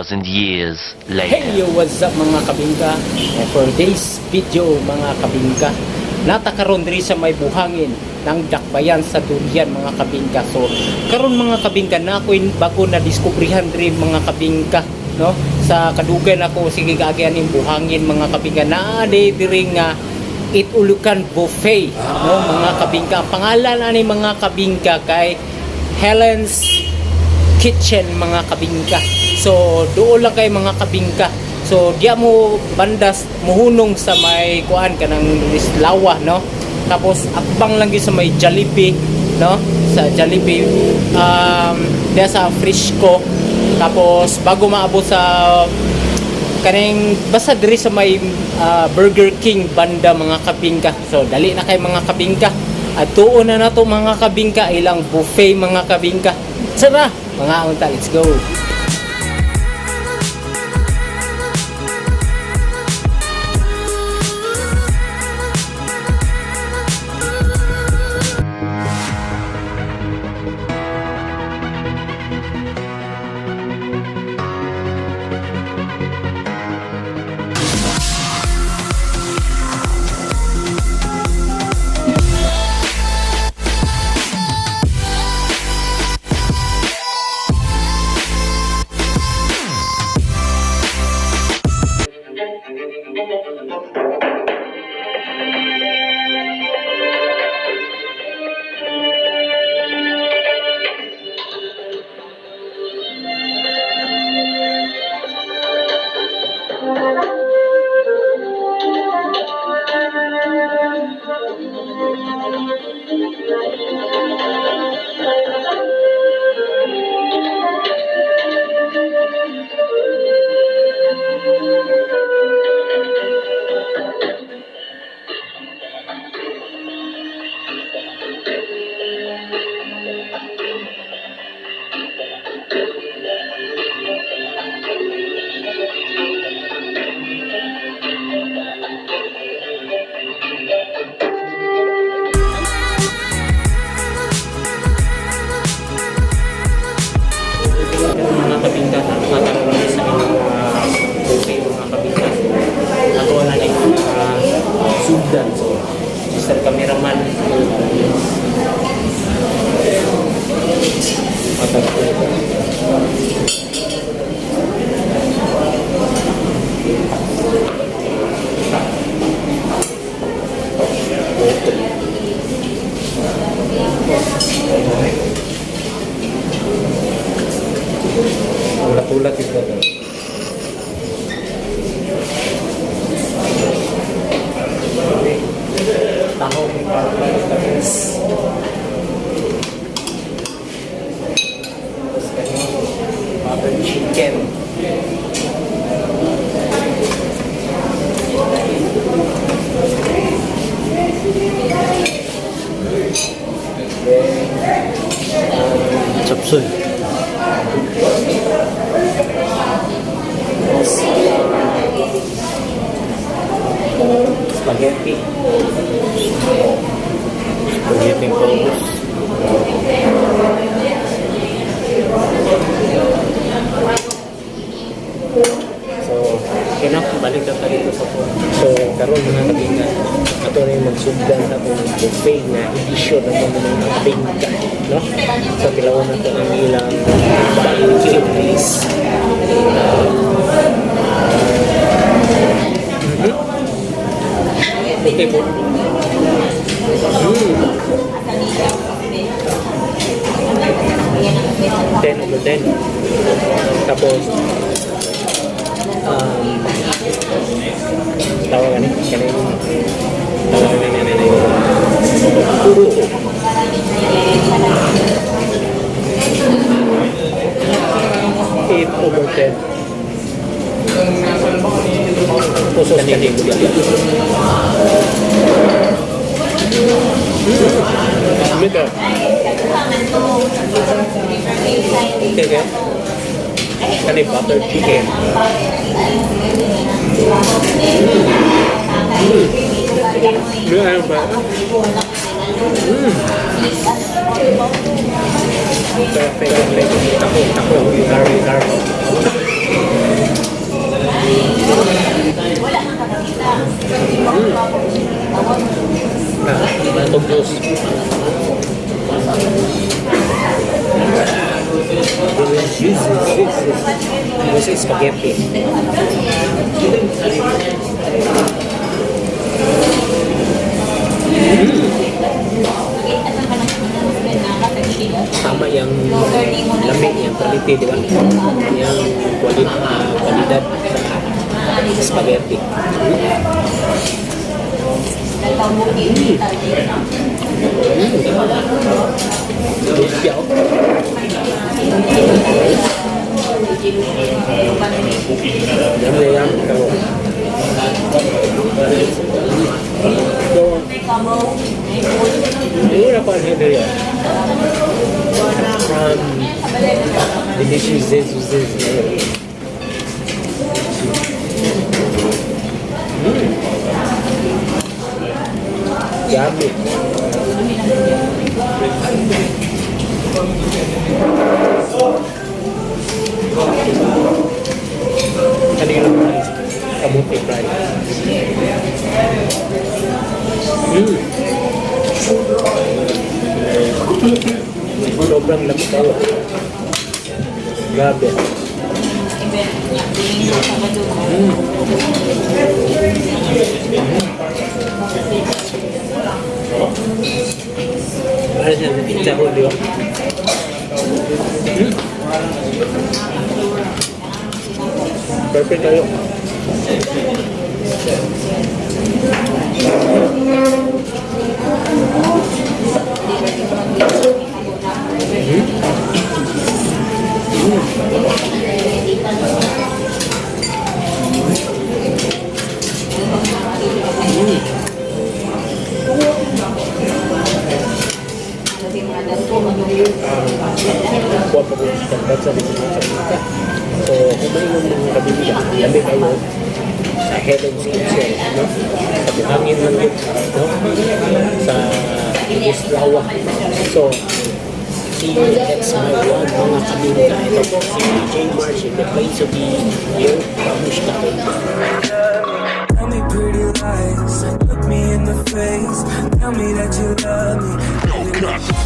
2,000 years later. Hey, yo, what's up, mga kabingka? And for this video, mga kabingka, nata karon diri sa may buhangin ng Dakbayan sa Durian, mga kabingka. So karon, mga kabingka, na ako'y bago na diskubrihan diri, mga kabingka, no? Sa kadugay na ko sige gaagyan ning buhangin, mga kabingka, naa diri nga Itulukan Buffet, no, mga kabingka. Ang pangalan ani, mga kabingka, kay Helen's Kitchen, mga kabingka. So doon lang kay, mga kabingka. So diya mo bandas muhunong sa may kuan kanang Islawa, no. Tapos akbang lang gyud sa may Jollibee, no? Sa Jollibee diya sa Frisco. Tapos bago maabot sa kaning basta diri sa may Burger King banda, mga kabingka. So dali na kay, mga kabingka. At tuon na nato, mga kabingka, ilang buffet, mga kabingka. Tara, mga unta, let's go. Mga kabingka, nakaroon sa inyong buffet, mga kabingka. Ato na ni sugdan. So Mr. Cameraman. Matag. Ulat-ulat ito. Taho ni Carlos. Tapos kanyang butter chicken. Then, Chapsoy. Spaghetti. Spaghetti paubos. So, kaya balik na tayo dito sa phone. So, karon, mga kabingka, ato na yung magsugdan sa atong buffet na edisyon ng mga kabingka, no? So, tilawan nato ang ilang barbecue rice. Okay po. 10 over 10. Tapos, tawag ani, kaning tawag ani ani ani. Puto. 8 over 10. Puso kanin. Mika. Okay, okay. Kani butter chicken. Ano ba? Perfect. Perfect. Tako, tako. Garlic, garlic. Ah, atong juice. Delicious. This is spaghetti. Tama yung lami, yung quality, di ba? Yung quality, kalidad sa spaghetti. Lumpia, oh. Yum na yum. Pero, so, yun na pa ang yun. Delicious, this, this, this. Yummy. Kanina fries. Kamote fries. Sobrang lamig kayo. Grabe. Para siya sa pizza ko, di ba? Perfect kayo. Kuha pa ko sa sa sa. So, kung may mga kabinga, lami kayo sa Heaven's Kitchen, no? Sa buhangin lang yun, no? Sa Buslawa. So, see you next my vlog, mga kabinga. Ito po si J. March in the place to be here. Kamusta kayo? Tell me pretty lies, look me in the face. Tell me that you love me. Baby,